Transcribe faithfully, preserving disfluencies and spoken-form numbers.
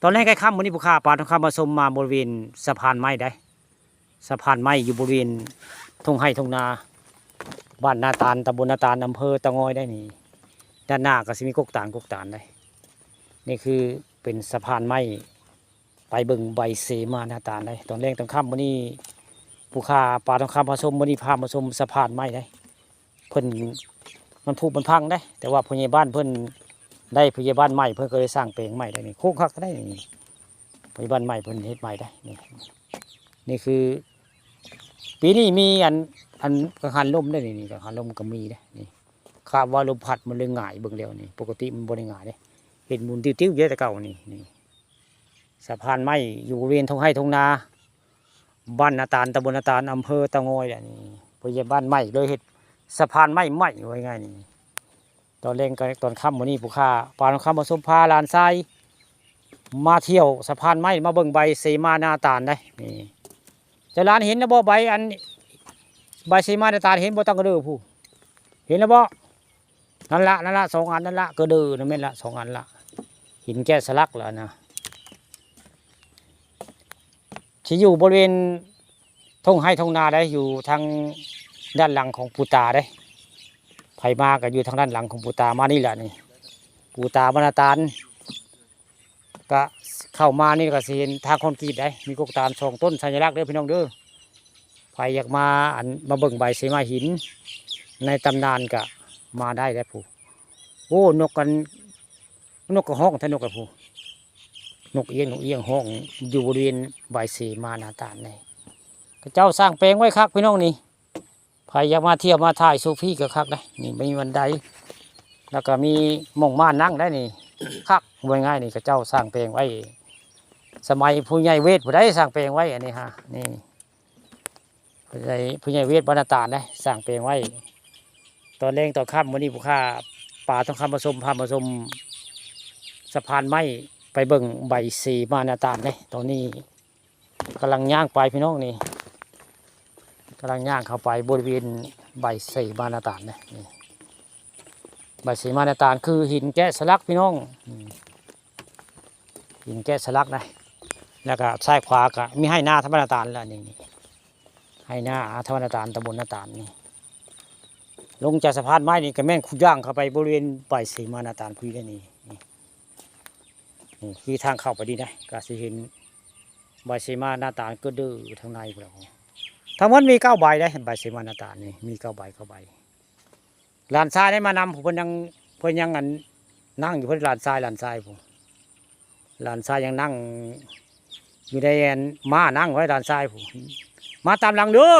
ตอนแรกใกล้ค่ำมื้อนี้ผู้ข่าวปลาทองคำมาชมมาบริเวณสะพานไม้ได้ สะพานไม้อยู่บริเวณทุ่งไร่ทุ่งนา บ้านนาตาล ตำบลนาตาล อำเภอเตางอยได้นี่ ด้านหน้าก็สิมีกกตาล กกตาลได้ นี่คือเป็นสะพานไม้ ไปเบิ่งใบเสมานาตาลได้ ตอนแรกตอนค่ำมื้อนี้ ผู้ข่าวปลาทองคำมาชม มื้อนี้พามาชมสะพานไม้ได้ เพิ่น มันผุมันพังได้ แต่ว่าผู้ใหญ่บ้านเพิ่นได้ผู้ใหญ่บ้านใหม่ เพิ่นก็เลยสร้างแปลงใหม่ได้นี่ โค้งคักได้นี่ ผู้ใหญ่บ้านใหม่เพิ่นเฮ็ดใหม่ได้นี่ นี่คือ ปีนี้มีอัน อันกังหันลมได้นี่ นี่กังหันลมก็มีได้นี่ คาดว่าลมพัดมันเลยหงายเบิ่งแล้วนี่ ปกติมันบ่ได้หงายเด้ เห็นหมุนติ้วๆอยู่แต่เก่านี่ นี่ สะพานไม้อยู่บริเวณทุ่งไร่ทุ่งนา บ้านนาตาล ตำบลนาตาล อำเภอเตางอยแหละนี่ ผู้ใหญ่บ้านใหม่เลยเฮ็ดสะพานไม้ใหม่ไว้ไงนี่ ตอนแลงก็ตอนค่ำมื้อนี้ผู้ข่าวปลาทองคำมาชมพาหลานชาย มาเที่ยวสะพานไม้ มาเบิ่งใบเสมานาตาลได้นี่ เจ้าหลานเห็นแล้วบ่ ใบอัน ใบเสมานาตาล เห็นบ่ ตั้งกระเด้อผู้ เห็นแล้วบ่ นั่นละ นั่นละ สองอันนั่นละ กระเด้อนั่นแม่นละ สองอันละ หินแกะสลักแล้วนะ ที่อยู่บริเวณทุ่งไร่ทุ่งนาได้ อยู่ทางด้านหลังของปู่ตาได้ ไผมาก็อยู่ทางด้านหลังของปู่ตามานี่แหละนี่ ปู่ตาบ้านนาตาล ก็เข้ามานี่ก็สิเห็นทางคอนกรีตได้ มีกกตาลสองต้นสัญลักษณ์เด้อพี่น้องเด้อ ไผอยากมาอัน มาเบิ่งใบเสมาหินในตำนานก็มาได้แล้วผู้ โอ้ นกกัน นกกระฮ้องแท้ นกกระผู้ นกเอี้ยง นกเอี้ยงฮ้องอยู่บริเวณใบเสมานาตาลนี่ เขาเจ้าสร้างแปลงไว้คักพี่น้องนี่ ไผอยากมาเที่ยวมาถ่ายเซลฟี่ก็คักได้ นี่มีบันได แล้วก็มีหม่องมานั่งได้นี่ คัก ว่าง่ายนี่ เขาเจ้าสร้างแปลงไว้ สมัยผู้ใหญ่เวทผู้ใดสร้างแปลงไว้อันนี้ฮะ นี่ ผู้ใหญ่ ผู้ใหญ่เวทบ้านนาตาลได้สร้างแปลงไว้ ตอนแลงตอนค่ำมื้อนี้ผู้ข่าวปลาทองคำมาชม พามาชมสะพานไม้ ไปเบิ่งใบเสมานาตาลเด้ ตอนนี้กำลังย่างไปพี่น้องนี่ กำลังย่างเข้าไปบริเวณใบเสมานาตาลเด้ นี่ ใบเสมานาตาลคือหินแกะสลักพี่น้อง อืม หินแกะสลักนะ แล้วก็ซ้ายขวาก็มีไฮ่นาธรรมนาตาลแล้วนี่ นี่ ไฮ่นาธรรมนาตาล ตำบลนาตาลนี่ ลงจากสะพานไม้นี่ก็แม่นคุย่างเข้าไปบริเวณใบเสมานาตาลพุ้นได้นี่ นี่ นี่คือทางเข้าไปนี่นะ ก็สิเห็นใบเสมานาตาลก็เด้อทางในพุ้นแหละ ทั้งหมดมีเก้าใบได้ ใบเสมานาตาลนี่ มีเก้าใบ เก้าใบ หลานชายได้มานำ เพิ่นยัง เพิ่นยังอันนั่งอยู่ เพิ่นหลานชาย หลานชายผู้ หลานชายยังนั่งอยู่ในอันม้านั่งไว้ หลานชายผู้ มาตามหลังเด้อ